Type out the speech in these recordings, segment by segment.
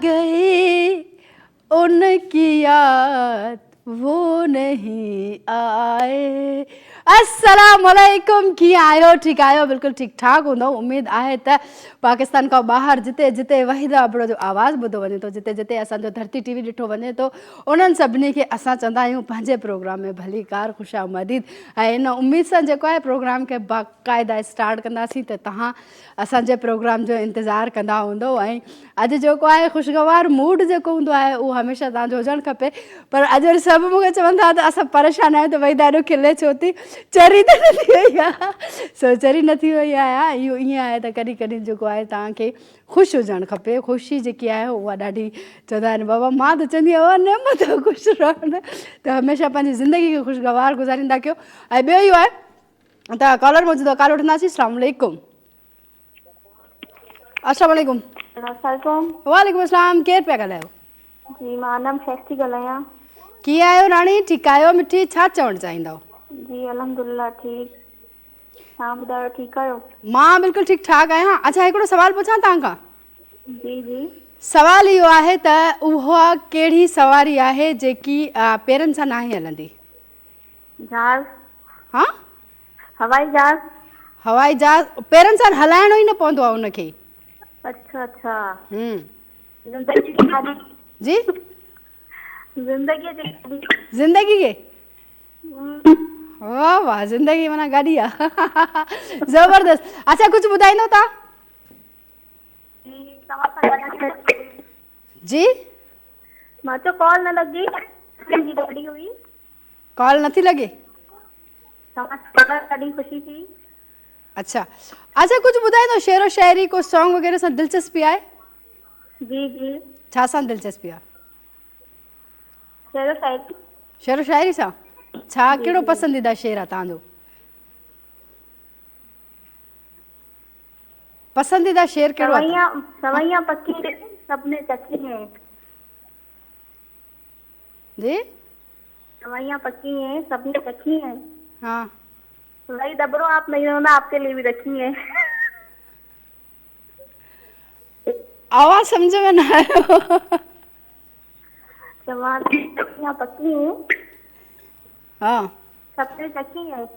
गई उनकी याद वो नहीं आए السلام عليڪم ڪيئن آهيو ٺيڪ آهيو بلڪل ٺيڪ ٺاڪ هوندو اميد آهي ته پاڪستان کان ٻاهر جتي جتي وحيده ابڙو جو آواز ٻڌو وڃي ٿو جتي جتي اسان جو ڌرتي ٽي وي ڏٺو وڃي ٿو انهن سڀني کي اسان چوندا آهيون پنهنجي پروگرام ۾ ڀليڪار خوش آمديد ۽ ان اميد سان جيڪو آهي پروگرام کي باقاعده اسٽارٽ ڪنداسين ته توهان اسان جي پروگرام جو انتظار ڪندا هوندو ۽ اڄ جيڪو آهي خوشگوار موڊ جيڪو هوندو آهي اهو هميشه توهان جو هجڻ کپي پر اڄ وري سڀ مون کي چون ٿا ته اسان پريشان آهيون ته وحيده ايڏو کلي ڇو ٿي چري ته نه ٿي وئي آهي سو چري نه ٿي وئي آهيان اهو ائين آهي ته ڪڏهن ڪڏهن جيڪو آهي توهان کي خوش هجڻ کپي خوشي جيڪي آهي اها ڏاڍي چوندا آهن بابا مان ته چوندي آهيان نعمت آهي خوش رهڻ ته هميشه پنهنجي زندگي کي خوشگوار گذاريندا ڪيو ۽ ٻيو اهو آهي ته ڪالر موجود آهي ڪال وٺنداسين السلام عليڪم السلام عليڪم السلام وعليڪم السلام ڪير پيا ڳالهايو جي مان انم شيخ ٿي ڳالهايان ڪيئن آهيو راڻي ٺيڪ آهيو مٺي ڇا چوڻ چاهيندؤ جي الحمدلله ٺيڪ توهان ٻڌايو ٺيڪ آهيو مان بلڪل ٺيڪ ٺاڪ آهيان اڇا هڪڙو سوال پڇان توهان کان جي جي سوال اهو آهي ته اها ڪهڙي سواري آهي جيڪي پيرن سان ناهي هلندي جهاز. ها؟ هوائي جهاز. هوائي جهاز پيرن سان هلائڻو ئي نه پوندو آهي ان کي. اڇا اڇا. هم. زندگي جي گاڏي. جي؟ زندگي جي گاڏي. زندگي کي؟ واه واه زندگي معنيٰ گاڏي آ زبردست اڇا ڪجهه ٻڌائيندو تان؟ جي؟ مان چيو ڪال نه لڳي جي گاڏي هئي. ڪال نٿي لڳي. توهان سان ڳالهائي ڏاڍي خوشي ٿي. اڇا اڇا ڪجهه ٻڌائيندو شعر و شاعري ڪو سانگ وغيره سان دلچسپي آهي؟ جي جي. ڇا سان دلچسپي آهي؟ شعر و شاعري. شعر و شاعري سان ڇا ڪهڙو پسنديده شعر آهي توهان جو؟ پسنديده شعر ڪهڙو آهي؟ سوئيان سوئيان پڪي سڀ ني چکي هين. جي. سوائيان پڪي هين سب ني چکي هين. ها. وهي دبرو آپ نهي هو نا آپ ڪي لئي ڀي رکي هين. آواز سمجهه ۾ نه آيو. سوائيان پڪي هين. ها. سب ني چکي هين.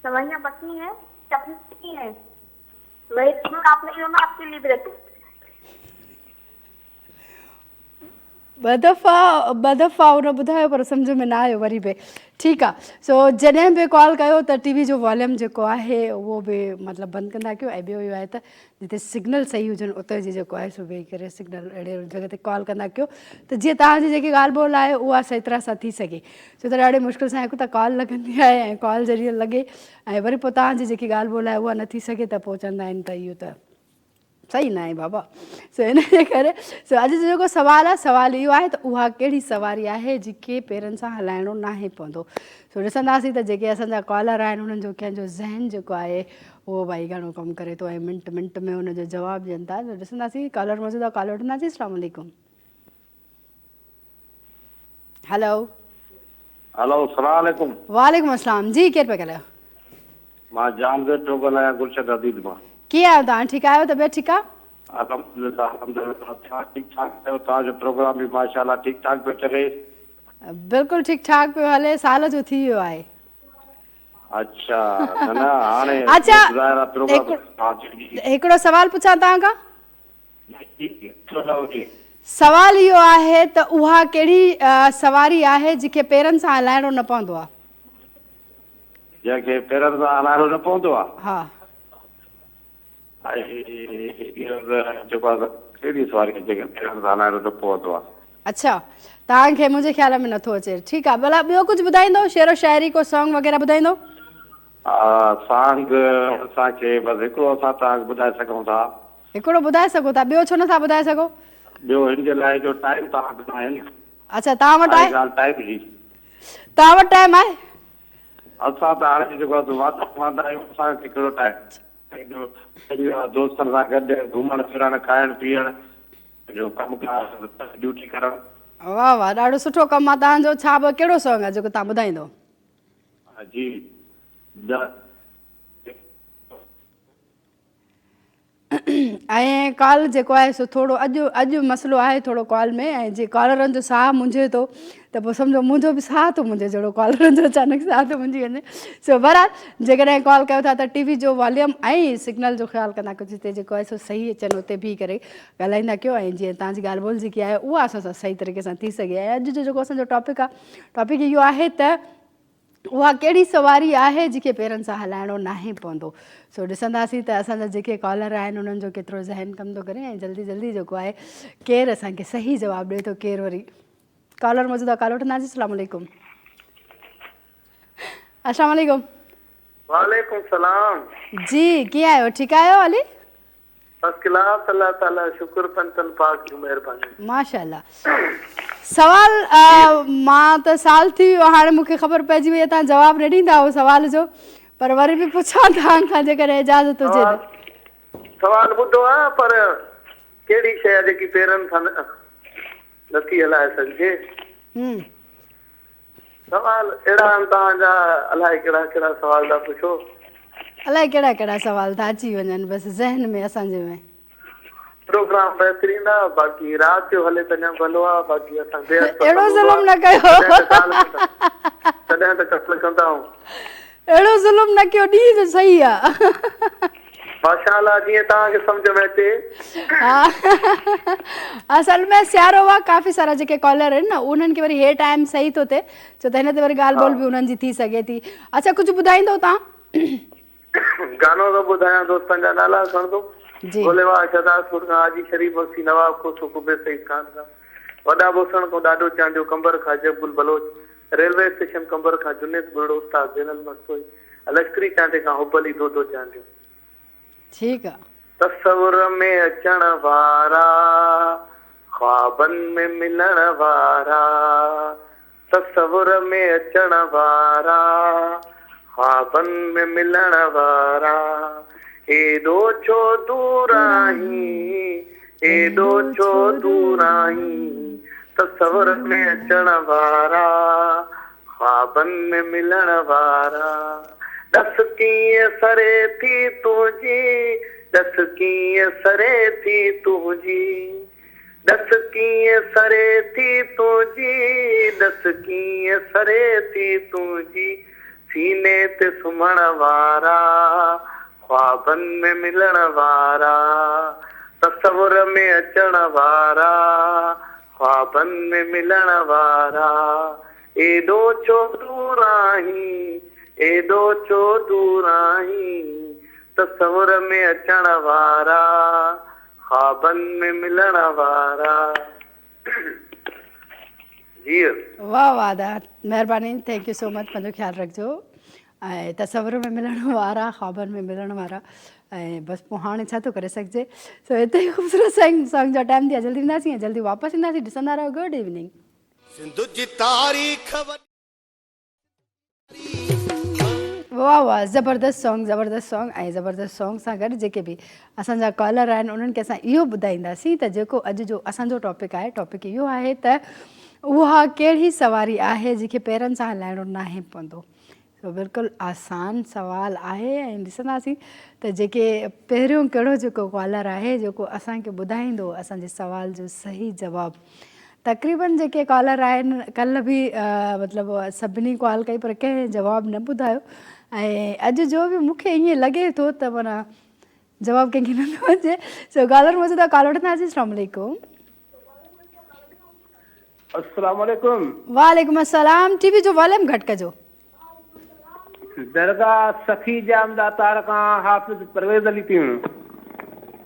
سوائيان پڪي هين سب ني چکي هين. وهي دبرو آپ نهي هو نا آپ ڪي لئي ڀي رکي. ٻه دفعا ٻه دفعا ان ٻڌايو پر سمجهه ۾ نه آيو وري به ٺيڪ آ سو جڏهن به ڪال ڪيو ته ٽي وي جو واليوم جيڪو آهي اهو به مطلب بند ڪندا ڪيو ۽ ٻيو اهو آهي ته جتي سگنل صحيح هجن اتي جي جيڪو آهي سو ويهي ڪري سگنل اهڙي جڳهه تي ڪال ڪندا ڪيو ته جيئن توهان جي جيڪي ڳالهه ٻولهه آهي اها صحيح طرح سان ٿي سگهي ڇو ته ڏاڍي مشڪل سان هڪ ته ڪال لڳندي آهي ۽ ڪال ذريعي لڳي ۽ وري پوء توهان جي جيڪي ڳالهه ٻولهه آهي اها نه ٿي سگهي ته پوء چوندا آهن ته اهو ته صحيح ناهي بابا سو ان جي ڪري سو اڄ جو جيڪو سوال آهي سوال اهو آهي ته اها ڪهڙي سواري آهي جيڪي پيرن سان هلائڻو ناهي پوندو سو ڏسنداسين ته جيڪي اسان جا ڪالر آهن انهن جو ڪنهن جو ذهن جيڪو آهي اهو ڀائي گهڻو ڪم ڪري ٿو ۽ منٽ منٽ ۾ ان جو جواب ڏين ٿا سو ڏسنداسين ڪالر موجود آهي ڪال وٺنداسين اسلام عليڪم هلو هلو السلام عليڪم. وعليڪم السلام جي ڪير پيا ڳالهايو. مان جان زيب پيو ڳالهايان گلشن حديد مان. ڪيئن آهيو توهان ٺيڪ آهيو طبيعت ٺيڪ آ. الحمدلله الحمدلله توهان ٺيڪ ٺاڪ آهيو توهان جو پروگرام به ماشاءالله ٺيڪ ٺاڪ پيو چلي. بلڪل ٺيڪ ٺاڪ پيو هلي سال جو ٿي ويو آهي. اڇا نه نه هاڻي اڇا ظاهر آ پروگرام هڪڙو سوال پڇان توهان کان. سوال اهو آهي ته اها ڪهڙي سواري آهي جنهن کي پيرن سان هلائڻو نه پوندو آهي؟ جنهن کي پيرن سان هلائڻو نه پوندو آهي؟ ها. ۽ اهو جيڪو آهي ڪهڙي سواري آهي جنهن کي پيرن سان هلائڻو نه پوندو آهي؟ اڇا توهان کي منهنجي خيال ۾ نٿو اچي. ٺيڪ آهي ڀلا ٻيو ڪجهه ٻڌائيندو شعر و شاعري ڪو سانگ وغيره ٻڌائيندو؟ سانگ اسان کي بس هڪڙو اسان توهان کي ٻڌائي سگهون ٿا. هڪڙو ٻڌائي سگهو ٿا ٻيو ڇو نٿا ٻڌائي سگهو؟ ٻيو هن جي لاء جو ٽائيم توهان وٽ ناهي نه. اڇا توهان وٽ آهي؟ آهي ڳالهه ٽائيم جي. توهان وٽ ٽائيم آهي؟ اسان ته هاڻي جيڪو آهي سو واڌا واندا آهيون اسان کي ڪهڙو ٽائيم پنهنجو دوستن سان گڏ گهمڻ ڦرڻ کائڻ پيئڻ پنهنجو ڪم ڪار ڊيوٽي ڪرڻ. واهه واهه ڏاڍو سٺو ڪم آهي توهان جو ڇا به ڪهڙو سانگ آهي جيڪو توهان ٻڌائيندو؟ جي. ۽ ڪال جيڪو آهي سو ٿورو اڄ اڄ مسئلو آهي ٿورو ڪال ۾ ۽ جي ڪالرن جو ساهه منجهي ٿو ته پوء سمجهو منهنجو به ساهه ٿو منجهي جهڙو ڪالرن جو اچانڪ ساهه ٿو منجهي وڃي. سو بهرحال جيڪڏهن ڪال ڪيو ٿا ته ٽي وي جو واليوم ۽ سگنل جو خيال ڪندا ڪيو جتي جيڪو آهي سو صحيح اچن اتي بيهي ڪري ڳالهائيندا ڪيو ۽ جيئن توهان جي ڳالهه ٻولهه جيڪي آهي اها اسان سان صحيح طريقي سان ٿي سگهي ۽ اڄ جو جيڪو اسان جو ٽاپڪ آهي ٽاپڪ اهو آهي ته اها ڪهڙي سواري آهي جنهن کي پيرن سان هلائڻو ناهي پوندو. سو ڏسنداسين ته اسان جا جيڪي ڪالر آهن انهن جو ڪيترو ذهن ڪم ٿو ڪري ۽ جلدي جلدي جيڪو آهي ڪير اسان کي صحيح جواب ڏئي ٿو ڪير وري ڪالر موجود آهي ڪال وٺنداسين السلام عليڪم السلام عليڪم وعليڪم السلام جي ڪيئن آهيو ٺيڪ آهيو علي فرسٽ ڪلاس الله تعالي شڪر پنجتن پاڪ جون مهربانيون. ماشاءالله سوال مان ته سال ٿي ويو هاڻي مونکي خبر پئجي وئي تان جواب نه ڏيندا هو سوال جو پر وري به پڇان توهان کان جيڪڏهن اجازت هجي ته. سوال ٻڌو آ پر ڪهڙي شيء آ جيڪي پيرن سان نٿي هلائي سگهجي. سوال اهڙا آهن توهان جا الائي ڪهڙا ڪهڙا سوال ٿا پڇو. الائي ڪهڙا ڪهڙا سوال ٿا اچي وڃن بس ذهن ۾ اسان جي ۾. پروگرام بهترين آ باقي رات جو هلي ته اڃا ڀلو آ باقي اسان بيحد پسند اهڙو هوندو ظلم آ نه ڪيو. تڏهن ته ڪال ڪندا تڏهن ته ڪال ڪندا آهيون. اهڙو ظلم نه ڪيو ڏينهن جو صحيح آ. ماشاء الله جيئن توهان کي سمجهه ۾ اچي. ها اصل ۾ سيارو آ ڪافي سارا جيڪي ڪالر آهن نه انهن کي وري هي ٽائيم صحيح ٿو ٿئي ڇو ته هن تي وري ڳالهه ٻولهه به انهن جي ٿي سگهي ٿي اڇا ڪجهه ٻڌائيندو توهان. گانو ٿو ٻڌايان دوستن جا نالا کڻندو جي. گوليواهه شهدادپور کان حاجي شريف بخشي نواب کوسو قبي سعيد خان کان وڏا ٻوسڻ کان ڏاڏو چانڊيو قمبر کان عجب گل بلوچ ريلوي اسٽيشن قمبر کان جنيد ٻرڙو استاد زينل مستوئي لشڪري چانڊيي کان حب علي دودو چانڊيو. ٺيڪ آ. تصور ۾ اچڻ وارا، خوابن ۾ ملڻ وارا، تصور ۾ اچڻ وارا، خوابن ۾ ملڻ وارا، ايڏو ڇو دور آهين، ايڏو ڇو دور آهين، تصور ۾ اچڻ وارا، خوابن ۾ ملڻ وارا. ڏس ڪيئن سري ٿي تنهنجي، ڏس ڪيئن سري ٿي تنهنجي، ڏس ڪيئن سري ٿي تنهنجي، ڏس ڪيئن سري ٿي تنهنجي، سيني تي سمهڻ وارا، خوابن ۾ ملڻ وارا، تصور ۾ اچڻ وارا، خوابن ۾ ملڻ وارا، ايڏو ڇو دور آهين، ايڏو ڇو دور آهين، تصور ۾ اچڻ وارا، خوابن ۾ ملڻ وارا. جيء. واه واه ادا مهرباني thank you سو مچ پنهنجو خيال رکجو ۽ تصور ۾ ملڻ وارا خوابن ۾ ملڻ وارا ۽ بس پوء هاڻي ڇا ٿو ڪري سگهجي سو هتي ئي خوبصورت سانگ سانگ جو ٽائيم ٿي ويو جلدي اينداسين ۽ جلدي واپس اينداسين ڏسندا رهو گڊ ايوننگ. سنڌ جي تاريخ وڏي. واه واه زبردست سانگ زبردست سانگ ۽ زبردست سانگ سان گڏ جيڪي به اسان جا ڪالر آهن انهن کي اسان اهو ٻڌائينداسين ته جيڪو اڄ جو اسان جو ٽاپڪ آهي ٽاپڪ اهو آهي ته اها ڪهڙي سواري آهي جنهن کي پيرن سان هلائڻو ناهي پوندو سو بلڪل آسان سوال آهي ۽ ڏسنداسين ته جيڪي پهريون ڪهڙو جيڪو ڪالر آهي جيڪو اسان کي ٻڌائيندو اسان جي سوال جو صحيح جواب تقريبن جيڪي ڪالر آهن ڪلهه به مطلب سڀني ڪال ڪئي پر ڪنهن جواب نه ٻڌايو ۽ اڄ جو به مون کي ائين لڳي ٿو ته معنيٰ جواب ڪنهن کي نه ٿو اچي سو ڪالر موجود آهي ڪال وٺنداسين السلام عليڪم. السلام عليڪم. وعليڪم السلام ٽي وي جو واليم گهٽ ڪجو. درگاھ سخي ڄام ڏاتار کان حافظ پرويز علي تيڻ.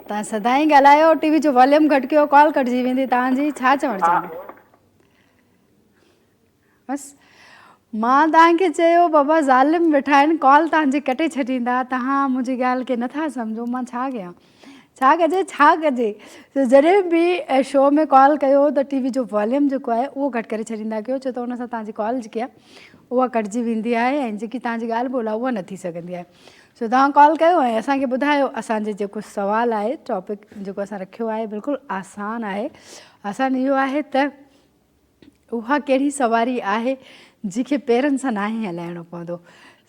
توهان سدائين ڳالهايو ٽي وي جو واليم گهٽ ڪيو ڪال ڪٽجي ويندي توهان جي ڇا چوڻ چاهيندا. بس مان توهان کي چيو بابا ظالم ويٺا آهن ڪال توهان جي ڪٽي ڇڏيندا توهان منهنجي ڳالهه کي نٿا سمجهو مان ڇا ڪيان ڇا ڪجي ڇا ڪجي سو جڏهن به شو ۾ ڪال ڪيو ته ٽي وي جو واليوم جيڪو آهي اهو گهٽ ڪري ڇڏيندا ڪيو ڇو ته ان سان توهان جي ڪال جيڪي آهي اها ڪٽجي ويندي آهي ۽ جيڪي توهان جي ڳالهه ٻولهه آهي اها نه ٿي سگهندي آهي سو توهان ڪال ڪيو ۽ اسان کي ٻڌايو اسان جي جيڪو سوال آهي ٽاپڪ جيڪو اسان رکيو آهي بلڪل آسان آهي آسان اهو آهي ته اها ڪهڙي سواري آهي جنهن کي پيرن سان ناهي هلائڻو پوندو.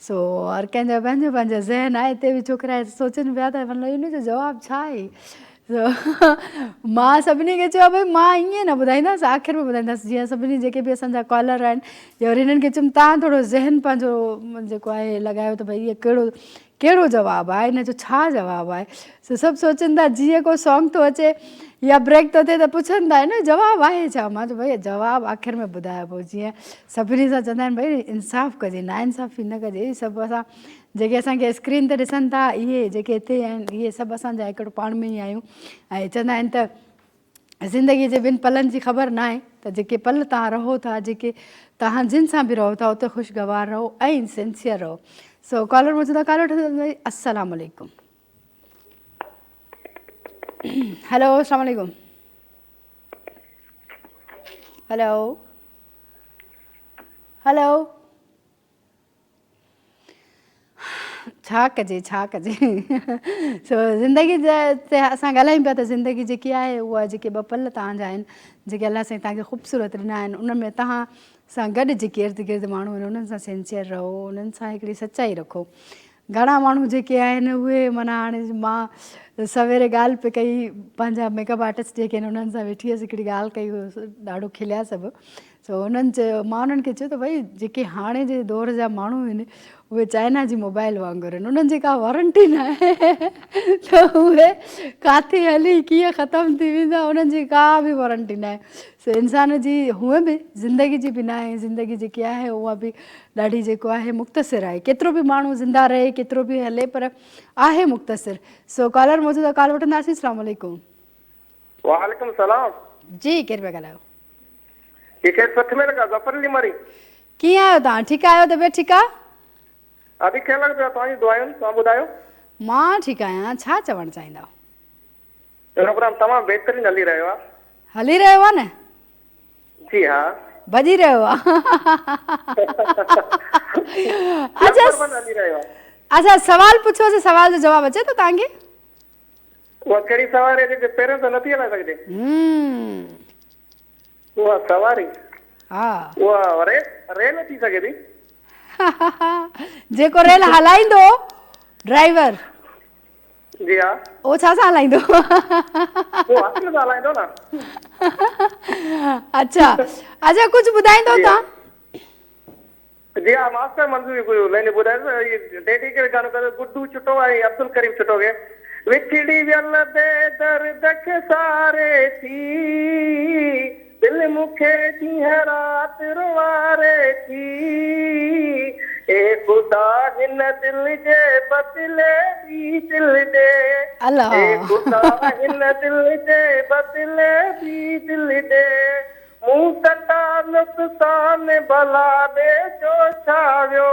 سو هر ڪنهن جو پنهنجو پنهنجو ذهن آهي هتي به ڇوڪرا سوچن پيا ته مطلب ان جو جواب ڇا آهي سو مان سڀني کي چيو ڀئي مان ائين نه ٻڌائيندس آخر ۾ ٻڌائيندس جيئن سڀني جيڪي به اسان جا ڪالر آهن يا وري هنن کي چيم تان ٿورو ذهن پنهنجو جيڪو آهي لڳايو ته ڀئي هيء ڪهڙو ڪهڙو جواب آهي ان جو ڇا جواب آهي سو سڀ سوچن ٿا جيئن ڪو سانگ ٿو اچي يا بريڪ ٿو ٿئي ته پڇن ٿا ان جو جواب آهي ڇا مان چيو ڀئي جواب آخر ۾ ٻڌايو پوء جيئن سڀني سان چوندا آهن ڀئي انصاف ڪجي نا انصافي نه ڪجي سڀ اسان جيڪي اسان کي اسڪرين تي ڏسن ٿا اهي جيڪي هتي آهن اهي سڀ اسان جا هڪڙو پاڻ ۾ ئي آهيون ۽ چوندا آهن ته زندگي جي ٻن پلن جي خبر ناهي ته جيڪي پل توهان رهو ٿا جيڪي توهان جن سان به رهو ٿا اتي خوشگوار رهو ۽ سنسيئر رهو سو ڪالر موجود آهي ڪالر وٺنداسين السلام عليڪم هلو السلام عليڪم هلو هلو ڇا ڪجي ڇا ڪجي سو زندگي تي اسان ڳالهايون پيا ته زندگي جيڪي آهي اها جيڪي ٻه پل توهان جا آهن جيڪي الله سائين توهان کي خوبصورت ڏنا آهن ان ۾ توهان سان گڏ جيڪي ارد گرد ماڻهو آهن انهن سان سنسيئر رهو انهن سان هڪڙي سچائي رکو گهڻا ماڻهو جيڪي آهن اهي معنيٰ هاڻي مان سويري ڳالهه پئي ڪئي پنهنجا ميڪ اپ آرٽسٽ جيڪي آهن انهن سان ويٺي هيس هڪڙي ڳالهه ڪئي ڏاڍو کليا سڀ سو انهن چيو مان انهن کي چيو ته ڀئي جيڪي هاڻي جي دور جا ماڻهو آهن اهي چائنا جي موبائل وانگر آهن انهن جي ڪا وارنٽي نه آهي ته اهي ڪاٿي هلي ڪيئن ختم ٿي ويندا انهن جي ڪا به وارنٽي نه آهي سو انسان جي هونئن به زندگي جي به نه آهي زندگي جيڪي آهي اها به ڏاڍي جيڪو آهي مختصر آهي ڪيترو به ماڻهو زنده رهي ڪيترو به هلي پر آهي مختصر سو ڪالر موجود آهي ڪال وٺنداسين السلام عليڪم. وعليڪم السلام. جي ڪير پيا ڳالهايو. هي خير سٺ ۾ لڳا ظفر علي مري. ڪيئن آهيو توهان ٺيڪ آهيو طبيعت ٺيڪ آ. ادي خير لڳو پيو آ توهان جون دعايون توهان ٻڌايو. مان ٺيڪ آهيان ڇا چوڻ چاهيندؤ. پروگرام تمام بهترين هلي رهيو آ. هلي رهيو آ نه. جي ها. ڀڄي رهيو آ. اڇا نمبر ون هلي رهيو آ. اڇا سوال پڇيوسي سوال جو جواب اچي ٿو توهان کي. اها ڪهڙي سواري آهي جيڪي پيرن سان نٿي هلائي سگهجي؟ اها سواري؟ ها. اها ريل ريل ٿي سگهي ٿي. جيڪو ريل هلائيندو ڊرائيور. جي ها. اهو ڇا سان هلائيندو؟ اهو هٿ سان هلائيندو نه. اڇا اڇا ڪجهه ٻڌائيندو توهان؟ جي ها ماستر منظور هڪ لائن ٻڌايس هي ڊيڊي کي گانو ڪيو گڊو ڇٽو ۽ عبدالڪريم ڇٽو کي وڇڙي ويل بي درد کي ساري ٿي دل مون کي ڏينهن رات روئاري ٿي اي خدا هن دل جي بدلي ٻي دل ڏي اي خدا هن دل جي بدلي ٻي دل ڏي مون سٽا نقصان ڀلا ٻئي جو ڇا ويو،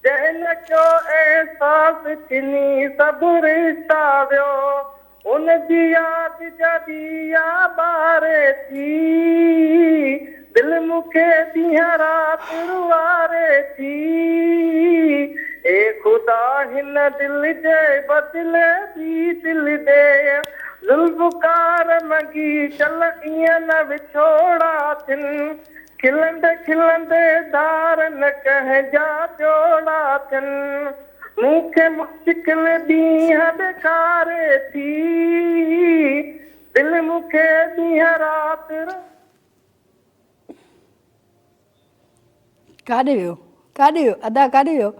جنهن نه ڪيو احساس ڇني سڀ رشتا ويو، ان جي ياد جا ڏيئا ٻاري ٿي، دل مون کي ڏينهن رات روئاري ٿي، اي خدا هن دل جي بدلي ٻي دل ڏي. ذوالفقار منگي چل ايئن نه وڇوڙا ٿين، کلندي کلندي ڌار نه ڪنهن جا جوڙا ٿين، مون کي مشڪل ڏينهن ڏيکاري ٿي، دل مون کي ڏينهن رات. ڪاڏي ويو ڪاڏي ويو ادا ڪاڏي ويو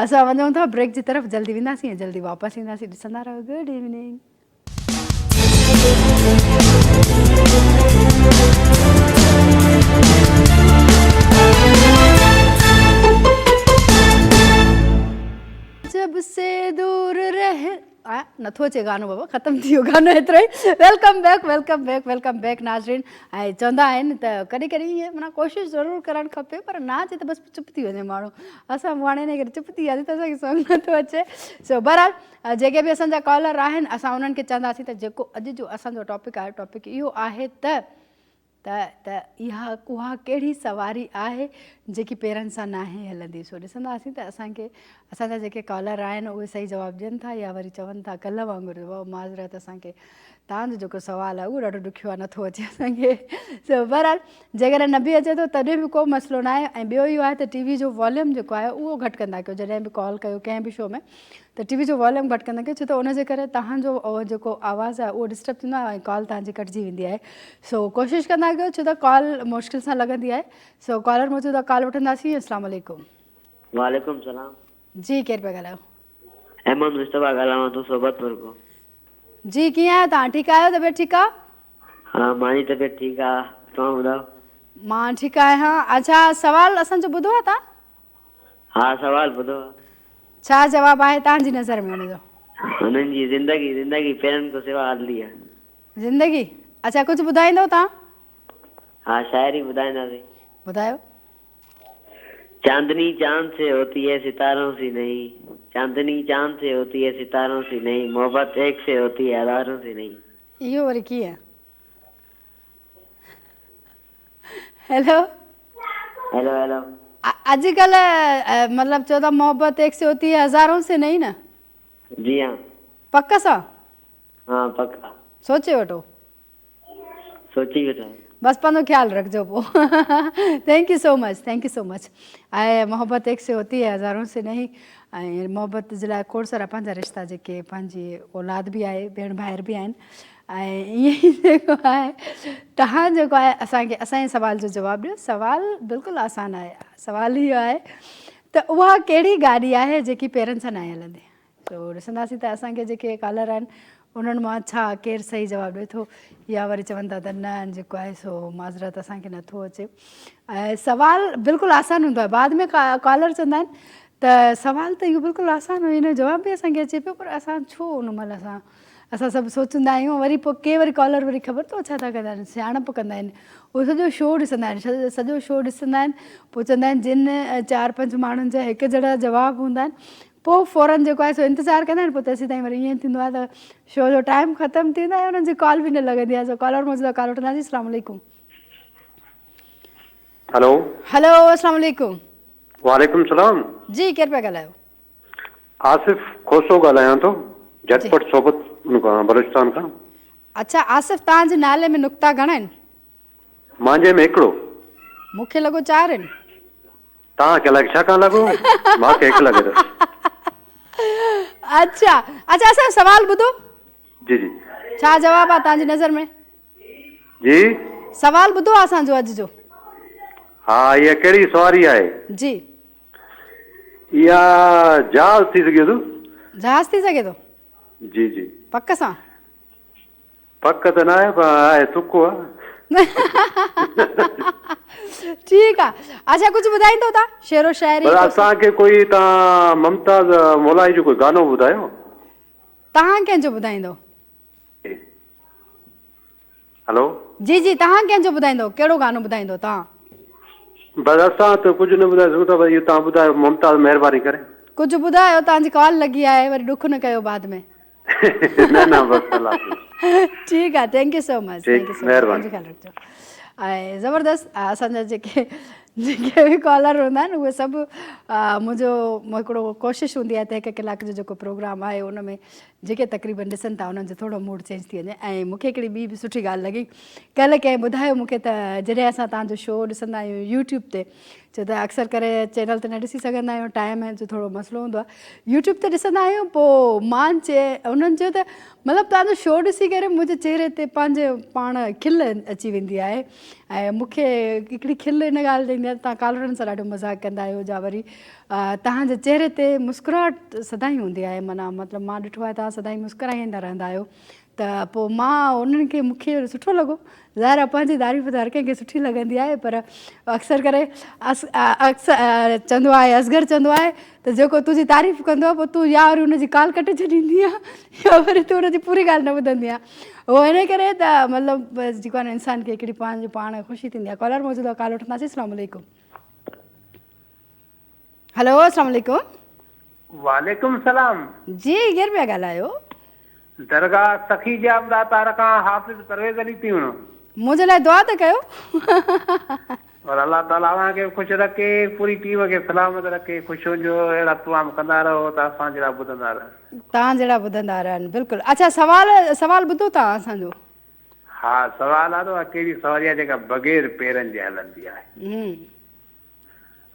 اسان وڃون ٿا بريڪ جي طرف جلدي وينداسين ۽ جلدي واپس اينداسين ڏسندا رهو گڊ ايوننگ. جب سي دور رهه نٿو اچي گانو بابا ختم ٿي ويو گانو ايترو ئي welcome back welcome back welcome back ناظرين ۽ چوندا آهن ته ڪڏهن ڪڏهن ائين معنيٰ ڪوشش ضرور ڪرڻ کپي پر نه اچي ته بس چپ ٿي وڃي ماڻهو اسان به هاڻي ان ڪري چپ ٿي وياسين ته اسان کي سمجهه نٿو اچي سو بهرحال جيڪي به اسان جا ڪالر آهن اسان انهن کي چونداسين ته جيڪو اڄ جو اسان جو ٽاپڪ آهي ٽاپڪ اهو آهي ته ته ته اها اها ڪهڙي سواري آهي جيڪي پيرن سان ناهي هلندي سو ڏسنداسين ته اسان کي اسان جا جيڪي ڪالر آهن اهي صحيح جواب ڏين ٿا يا وري چون ٿا ڪلهه وانگر معذرت اسان کي توهان جو جيڪو سوال آهي اهو ڏاڍو ڏکيو آهي نٿو اچي اسان کي سو بهرحال جيڪڏهن نه به اچي ٿو تڏهن به ڪو مسئلو نه آهي ۽ ٻيو اهو آهي ته ٽي وي جو واليوم جيڪو آهي اهو گهٽ ڪندا ڪيو جڏهن به ڪال ڪيو ڪنهن به شو ۾ ته ٽي وي جو واليوم گهٽ ڪندا ڪيو ڇو ته ان جي ڪري توهان جو جيڪو آواز آهي اهو ڊسٽرب ٿيندو آهي ۽ ڪال توهان جي ڪٽجي ويندي آهي سو ڪوشش ڪندا ڪيو ڇو ته ڪال مشڪل سان لڳندي آهي سو ڪالر موجود آهي ڪال وٺنداسين اسلام عليڪم. وعليڪم السلام. جي ڪير پيا ڳالهايو. احمد مصطفيٰ ڳالهايان ٿو صحبت پور کان. جي ڪيئن آهيو توهان ٺيڪ آهيو طبيعت ٺيڪ آ. ها مانجي طبيعت ٺيڪ آ توهان ٻڌايو. مان ٺيڪ آهيان اڇا سوال اسان جو ٻڌو آ توهان. ها سوال ٻڌو آ. ڇا جواب آهي توهان جي نظر ۾ ان جو. انهن جي زندگي زندگي پيرن کان سوا هلندي آ. زندگي اڇا ڪجهه ٻڌائيندو توهان. ها شاعري ٻڌائينداسين. ٻڌايو. چاندني چاند سي هوتي هي ستارون سي نهين چاندني چاند سي هوتي هي ستارون سي نهين محبت ايڪ سي هوتي هي هزارون سي نهين. اهو وري ڪيئن؟ هيلو. Hello hello. اڄڪلهه مطلب چئو ٿا محبت ايڪ سي هوتي هي هزارون سي نهين نه. جي ها. پڪ سان؟ ها پڪ. سوچي وٺو. سوچي ويٺا. بس پنهنجو خيال رکجو پو thank you so much thank you so much ۽ محبت ايڪ سي هوتي هي هزارون سي نهين ۽ محبت جي لاء کوڙ سارا پنهنجا رشتا جيڪي پنهنجي اولاد به آهي ڀيڻ ڀائر به آهن ۽ ائين ئي جيڪو آهي تهان جيڪو آهي اسانکي اسانجي سوال جو جواب ڏيو سوال بلڪل آسان آهي سوال اهو آهي ته اها ڪهڙي گاڏي آهي جيڪي پيرن سان ناهي هلندي سو ڏسنداسين ته اسان کي جيڪي ڪالر آهن انهن مان ڇا ڪير صحيح جواب ڏئي ٿو يا وري چون ٿا ته نه جيڪو آهي سو معذرت اسان کي نٿو اچي ۽ سوال بلڪل آسان هوندو آهي بعد ۾ ڪالر چوندا آهن ته سوال ته اهو بلڪل آسان هو ان جو جواب به اسان کي اچي پيو پر اسان ڇو ان مهل اسان اسان سڀ سوچندا آهيون وري پوء ڪي وري ڪالر وري خبر اٿو ڇا ٿا ڪندا آهن سياڻپ ڪندا آهن اهو سڄو شو ڏسندا آهن سڄو شو ڏسندا آهن پوء چوندا آهن جن چار پنج ماڻهن جا هڪ جهڙا جواب هوندا آهن پوء فورن جيڪو آهي سو انتظار ڪندا آهن پوء تيسين تائين وري ائين ٿيندو آهي ته شو جو ٽائيم ختم ٿي ويندو آهي انهن جي ڪال به نه لڳندي آهي سو ڪالر موجود آهي ڪال وٺنداسين اسلام عليڪم. هلو. هلو اسلام عليڪم. وعليڪم السلام. جي ڪير پيا ڳالهايو. آصف کوسو ڳالهايان ٿو جهٽ پٽ صحبت کان بلوچستان کان. اڇا آصف توهان جي نالي ۾ نقطا گهڻا آهن. مانجي ۾ هڪڙو. مون کي لڳو چار آهن. توهان کي الائي ڇا کان لڳو مان کي هڪ لڳي ٿو. اڇا اڇا اسان جو سوال ٻڌو. جي جي. ڇا جواب آ توهان جي نظر ۾. جي. سوال ٻڌو آ اسان جو اڄ جو. ها اها ڪهڙي سواري آهي. جي. اها جهاز ٿي سگهي ٿو. جهاز ٿي سگهي ٿو. جي جي. پڪ سان. پڪ ته ناهي پر آهي تڪو آ. ٺيڪ آ اڇا ڪجهه ٻڌائيندو تان شعر و شاعري پر اسان کي ڪوئي تان ممتاز مولائي جو ڪوئي گانو ٻڌايو. تهان ڪنهن جو ٻڌائيندو. هلو. جي جي تهان ڪنهن جو ٻڌائيندو ڪهڙو گانو ٻڌائيندو تهان. بس اسان ته ڪجهه نه ٻڌائي سگهون ٿا بس اهو تهان ٻڌايو ممتاز مهرباني ڪري. ڪجهه ٻڌايو تهان جي ڪال لڳي آهي وري ڏک نه ڪيو بعد ۾. نه نه بس الله حافظ. ٺيڪ آ thank you سو مچ ٺيڪ thank you سو مچ مهرباني. پنهنجو خيال رکجو ۽ زبردست اسان جا جيڪي جيڪي به ڪالر هوندا آهن اهي سڀ منهنجو هڪڙو ڪوشش هوندي آهي ته هڪ ڪلاڪ جو جيڪو پروگرام آهي ان ۾ جيڪي تقريبن ڏسن ٿا انهن جو ٿورو موڊ چينج ٿي وڃي ۽ مونکي هڪڙي ٻي به سٺي ڳالهه لڳي ڪلهه ڪنهن ٻڌايو مونکي ته جڏهن اسان تان جو شو ڏسندا آهيون يوٽيوب تي ڇو ته اڪثر ڪري چينل تي نه ڏسي سگهندا آهيون ٽائيم جو ٿورو مسئلو هوندو آهي يوٽيوب تي ڏسندا آهيون پوء مان چي انهن چيو ته مطلب توهان جو شو ڏسي ڪري منهنجي چهري تي پنهنجي پاڻ کل اچي ويندي آهي ۽ مون کي هڪڙي کل ان ڳالهه تي ايندي آهي توهان ڪالرن سان ڏاڍو مذاق ڪندا آهيو يا وري توهان جي چهري تي مسڪراهٽ سدائين هوندي آهي معنيٰ مطلب مان ڏٺو آهي توهان سدائين مسڪرائيندا رهندا آهيو ته پوء مان انهن کي مون کي سٺو لڳو. ظاهر آهي پنهنجي تعريف ته هر ڪنهن کي سٺي لڳندي آهي پر اڪثر ڪري اڪثر چوندو آهي اصغر چوندو آهي ته جيڪو تنهنجي تعريف ڪندو آهي پوء تون يا وري ان جي ڪال ڪٽي ڇڏيندي آهي يا وري تون ان جي پوري ڳالهه نه ٻڌندي آهي اهو ان ڪري ته مطلب جيڪو آهي نه انسان کي هڪڙي پنهنجو پاڻ خوشي ٿيندي آهي ڪالر موجود آهي ڪال وٺنداسين اسلام عليڪم هلو اسلام عليڪم. وعليڪم السلام. جي ڪير پيا ڳالهايو. درگاهه سخي ڄام ڏاتار کان حافظ پرويز علي تيوڻو. منهنجي لاء دعا ته ڪيو. اور الله تعالي اوهان کي به خوش رکي پوري ٽيم کي سلامت رکي خوش هجو اهڙا پروگرام ڪندا رهو ته اسان جهڙا ٻڌندا رهن. توهان جهڙا ٻڌندا رهن بلڪل اڇا سوال سوال ٻڌو توهان اسان جو. ها سوال آ ته اها ڪهڙي سواري آهي جيڪا بغير پيرن جي هلندي آهي.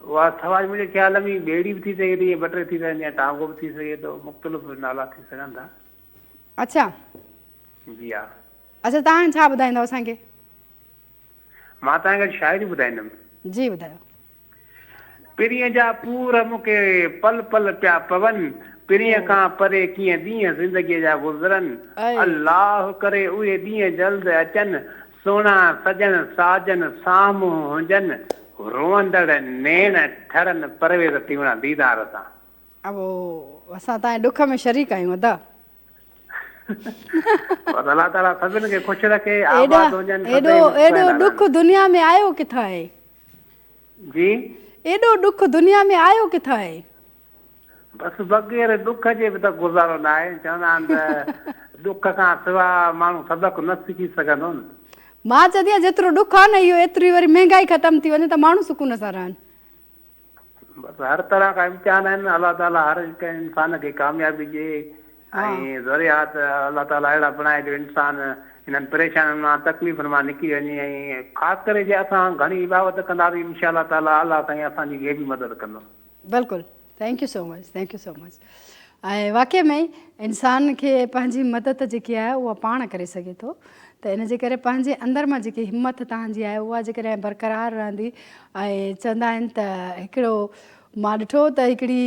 اها سواري منهنجي خيال ۾ ٻيڙي به ٿي سگهي ٿي ٻه ٽي ٿي سگهن يا ٽانگو به ٿي سگهي ٿو مختلف نالا ٿي سگهن ٿا. اڇا. جي ها. اڇا توهان ڇا ٻڌائيندؤ اسان کي. مان توهان کي اڄ شاعري ٻڌائيندم. جي ٻڌايو. پرينء جا پور مون کي پل پل پيا پون، پرينء کان پري ڪيئن ڏينهن زندگيء جا گذرن، الله ڪري اهي ڏينهن جلد اچن، سهڻا سڄڻ ساجن سامهون هجن، روئندڙ نيڻ ٺرن پرويز تيوڻا ديدار سان. ابو اسان توهان جي ڏک ۾ شريڪ آهيون ادا. بس الله تعالي سڀن کي خوش رکي آباد هجن ايڏو ايڏو ڏک دنيا ۾ آيو ڪٿان آهي. جي. ايڏو ڏک دنيا ۾ آيو ڪٿان آهي. بس بغير ڏک جي به ته گذارو نه آهي چوندا آهن ته ڏک کان سوا ماڻهو سبق نه سکي سگهندو نه. مان چوندي آهيان جيترو ڏک آهي نه اهو ايتري وري مهنگائي ختم ٿي وڃي ته ماڻهو سڪون سان رهن. بس هر طرح کان امتحان آهن الله تعالي هر ڪنهن انسان کي ڪاميابي ڏي ۽ ذريعات الله تعالي اهڙا بڻائي جو انسان انهن پريشانين مان تڪليفن مان نڪري وڃي ۽ خاص ڪري جي اسان گهڻي عبادت ڪنداسين انشاء الله تعالي الله سائين اسان جي غيبي مدد ڪندو. بلڪل thank you so much thank you so much ۽ واقعي ۾ انسان کي پنهنجي مدد جيڪي آهي اها پاڻ ڪري سگهي ٿو ته ان جي ڪري پنهنجي اندر مان جيڪي همت توهان جي آهي اها جيڪڏهن برقرار رهندي ۽ چوندا آهن ته هڪڙو مان ڏٺو ته هڪڙي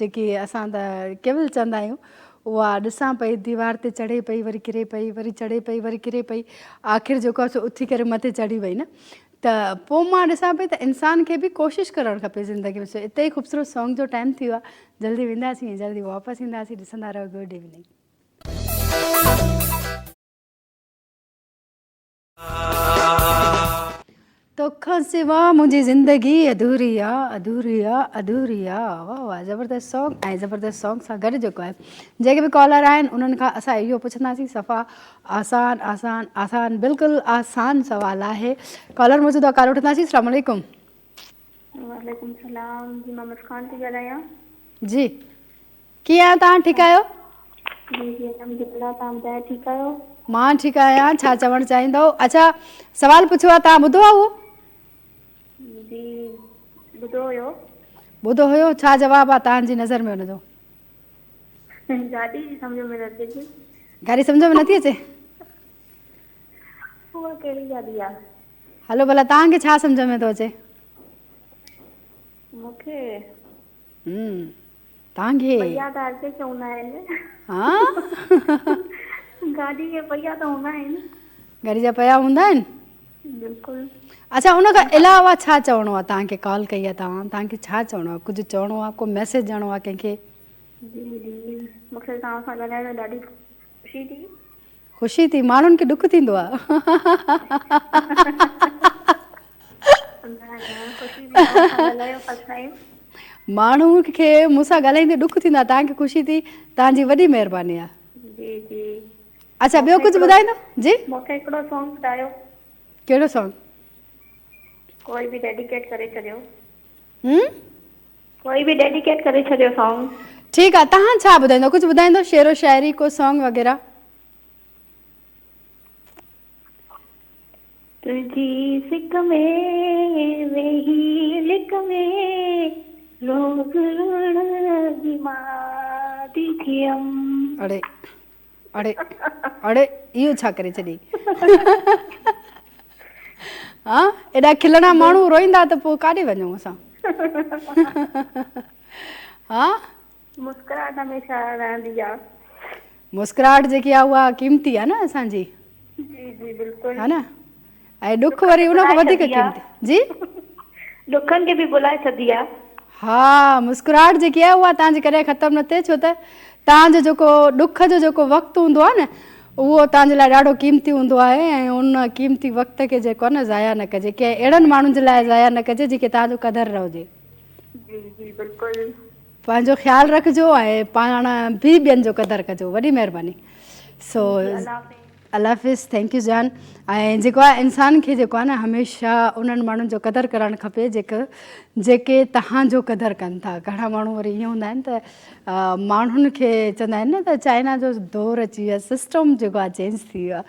جيڪي اسان ته ڪيول چوندا آهيون اها ڏسان پئي ديوار تي چڙهي پئي وري ڪري پئي وري چڙهي پئي وري ڪري پئي آخر جيڪو آهي سو اٿي ڪري مٿي چڙهي وئي نه ته پوء مان ڏسان پئي ته انسان کي به ڪوشش ڪرڻ کپي زندگي ۾ سو اتي ئي خوبصورت سانگ جو ٽائيم ٿي ويو آهي جلدي وينداسين ۽ جلدي واپس اينداسين ڏسندا رهو گڊ ايوننگ. توکان سوا منهنجي زندگي اڌوري آ اڌوري آ اڌوري آ واه واه زبردست سانگ ۽ زبردست سانگ سان گڏ جيڪو آهي جيڪي به ڪالر آهن انهن کان اسان اهو پڇنداسين صفا آسان آسان آسان بلڪل آسان سوال آهي ڪالر موجود آ ڪال وٺنداسين اسلام عليڪم. وعليڪم السلام جي مان مسڪان ٿي ڳالهايان. جي ڪيئن آهيو توهان ٺيڪ آهيو. جي جي الحمدلله توهان ٻڌايو ٺيڪ آهيو. مان ٺيڪ آهيان ڇا چوڻ چاهيندؤ اڇا سوال پڇيو آ توهان ٻڌو آ اهو. جي ٻڌو هيو. ٻڌو هيو ڇا جواب آ توهان جي نظر ۾ ان جو. گاڏي جي سمجهه ۾ نٿي اچي. گاڏي سمجهه ۾ نٿي اچي؟ اها ڪهڙي گاڏي آ؟ هلو ڀلا توهان کي ڇا سمجهه ۾ ٿو اچي؟ مون کي توهان کي پهيا ته هر ڪنهن کي هوندا آهن. ها گاڏي کي پهيا ته هوندا آهن. گاڏي جا پهيا هوندا آهن؟ بلڪل. اڇا ان کان علاوه ڇا چوڻو آ توهان کي ڪال ڪئي آ توهان توهان کي ڇا چوڻو آ ڪجهه چوڻو آ ڪو ميسيج ڏيڻو آ ڪنهن کي؟ جي جي مون کي توهان سان ڳالهائڻ ۾ ڏاڍي خوشي ٿي. خوشي ٿي ماڻهن کي ڏک ٿيندو آ. نه نه خوشي ٿي توهان سان ڳالهايو فرسٽ ٽائيم. ماڻهن کي مون سان ڳالهائيندي ڏک ٿيندو آ توهان کي خوشي ٿي توهان جي وڏي مهرباني آ. جي جي. اڇا ٻيو ڪجهه ٻڌائيندو جي. مون کي هڪڙو سانگ ٻڌايو. ڪهڙو سانگ؟ ڪوئي به ڊيڊيڪيٽ ڪري ڇڏيو. هم. ڪوئي به ڊيڊيڪيٽ ڪري ڇڏيو سانگ. ٺيڪ آ توهان ڇا ٻڌائيندو ڪجهه ٻڌائيندو شعر و شاعري ڪو سانگ وغيره. تنهنجي سڪ ۾ ويهي لڪ ۾ روز روئڻ جي مادي ٿيم. اڙي اڙي اڙي اهو ڇا ڪري ڇڏيئي ها ايڏا کلڻا ماڻهو روئيندا ته پوء ڪاڏي وڃون اسان ها مسڪراهٽ هميشه رهندي آ. مسڪراهٽ جيڪي آ اها قيمتي آ نه اسان جي. جي جي بلڪل. ها نه ۽ ڏک وري ان کان وڌيڪ قيمتي جي. ڏکن کي به ڀلائي ڇڏي آ. ها مسڪراهٽ جيڪي آهي اها توهان جي ڪڏهن ختم نه ٿئي ڇو ته توهان جو جيڪو ڏک جو جيڪو وقت هوندو آهي نه اهو توهان جي لاء ڏاڍو قيمتي هوندو آهي ۽ ان قيمتي وقت کي جيڪو آهي نه ضايع نه ڪجي ڪنهن اهڙن ماڻهن جي لاء ضايع نه ڪجي جيڪي توهان جو قدر نه هجي. جي جي بلڪل. پنهنجو خيال رکجو ۽ پاڻ به ٻين جو قدر ڪجو وڏي مهرباني سو جي الله حافظ. الله حافظ thank you جان. ۽ جيڪو آهي انسان کي جيڪو آهي نه هميشه انهن ماڻهن جو قدر ڪرڻ کپي جيڪ جيڪي تهان جو قدر ڪن ٿا. گهڻا ماڻهو وري ائين هوندا آهن ته ماڻهن کي چوندا آهن نه ته چائنا جو دور اچي ويو آهي، سسٽم جيڪو آهي چينج ٿي ويو آهي،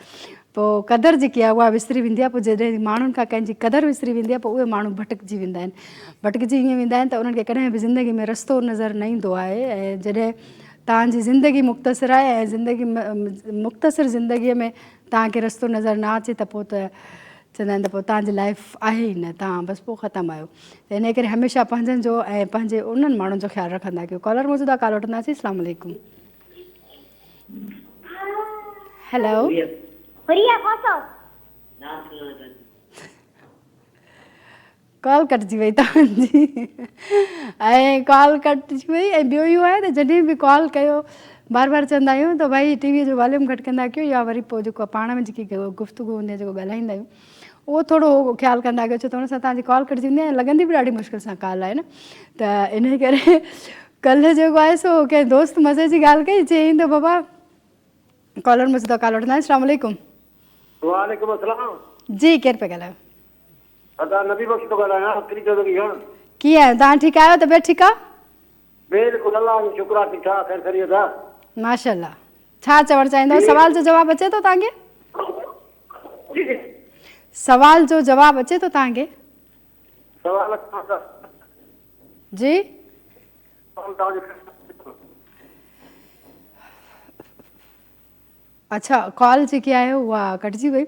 پوء قدر جيڪي آهي اها وسري ويندي آهي. پوء جڏهن ماڻهن کان ڪنهن جي قدر وسري ويندي آهي پوء اهي ماڻهو ڀٽڪجي ويندا آهن. ڀٽڪجي ائين ويندا آهن ته انهن کي ڪڏهن به زندگي ۾ رستو نظر نه ايندو آهي. ۽ جڏهن توهان جي زندگي مختصر آهي ۽ زندگي مختصر زندگيء ۾ توهان کي رستو نظر نه اچي ته پوء ته چوندا آهن ته پوء توهان جي لائيف آهي ئي نه، توهان بس پوء ختم آهيو. ته انهيء ڪري هميشه پنهنجن جو ۽ پنهنجي انهن ماڻهن جو خيال رکندا ڪيو. ڪالر موجود آهي، ڪال وٺنداسين. اسلام عليڪم. هيلو. هريا کوسو. ڪال ڪٽجي وئي توهان جي ۽ ڪال ڪٽجي وئي ۽ ٻيو اهو آهي ته جڏهن به ڪال ڪيو بار بار چوندا آهيون ته ڀائي ٽي وي جو واليوم گهٽ ڪندا ڪيو يا وري پوء جيڪو پاڻ ۾ جيڪي گفتگو هوندي آهي جيڪو ڳالهائيندا آهيون اهو ٿورو خيال ڪندا ڪيو ڇو ته ان سان توهان جي ڪال ڪٽجي ويندي آهي ۽ لڳندي به ڏاڍي مشڪل سان ڪال آهي نه ته ان ڪري ڪلهه جيڪو آهي سو ڪنهن دوست مزي جي ڳالهه ڪئي چيائين ته بابا ڪالر مون سان ڪال وٺندا آهيون السلام عليڪم. وعليڪم السلام. جي ڪير پيا ڳالهايو؟ ادا نبي بخش ٿو ڳالهايان اکري چوڌري کان. ڪيئن آهيو توهان ٺيڪ آهيو طبيعت ٺيڪ آ؟ بلڪل الله جو شڪر آ ٺيڪ ٺاڪ خير خيريت آ. ماشاءالله ڇا چوڻ چاهيندو سوال جو جواب اچي ٿو توهان کي؟ جي. سوال جو جواب اچي ٿو توهان کي؟ سوال جي. اڇا ڪال جيڪي آهي اها ڪٽجي وئي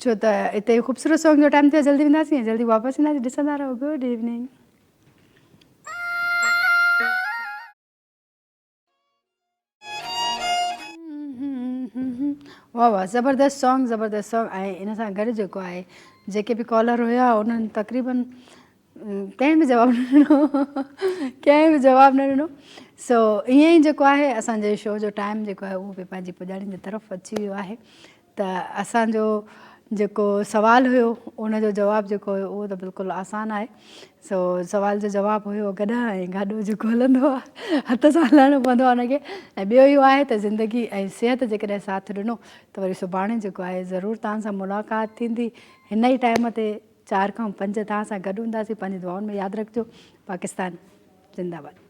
ڇو ته اتي خوبصورت سانگ جو ٽائيم ٿيو جلدي وينداسين ۽ جلدي واپس اينداسين ڏسندا رهو گڊ ايوننگ. واه واه زبردست سانگ زبردست سانگ ۽ ان سان گڏ جيڪو آهي جيڪي به ڪالر هيا انهن تقريبن ڪنهن به جواب نه ڏنو ڪنهن به جواب نه ڏنو سو ائين ئي جيڪو آهي اسانجي شو جو ٽائيم جيڪو آهي اهو به پنهنجي پڄاڻي جي طرف اچي ويو آهي ته اسانجو جيڪو سوال هيو ان جو جواب جيڪو هيو اهو ته بلڪل آسان آهي سو سوال جو جواب هيو گڏهه ۽ گاڏو جيڪو هلندو آهي هٿ سان هلائڻو پوندو آهي ان کي ۽ ٻيو اهو آهي ته زندگي ۽ صحت جيڪڏهن ساٿ ڏنو ته وري سڀاڻي جيڪو آهي ضرور توهان سان ملاقات ٿيندي هن ئي ٽائيم تي 4 کان 5 توهان سان گڏ هونداسين پنهنجي دعائن ۾ ياد رکجو پاڪستان زنده باد.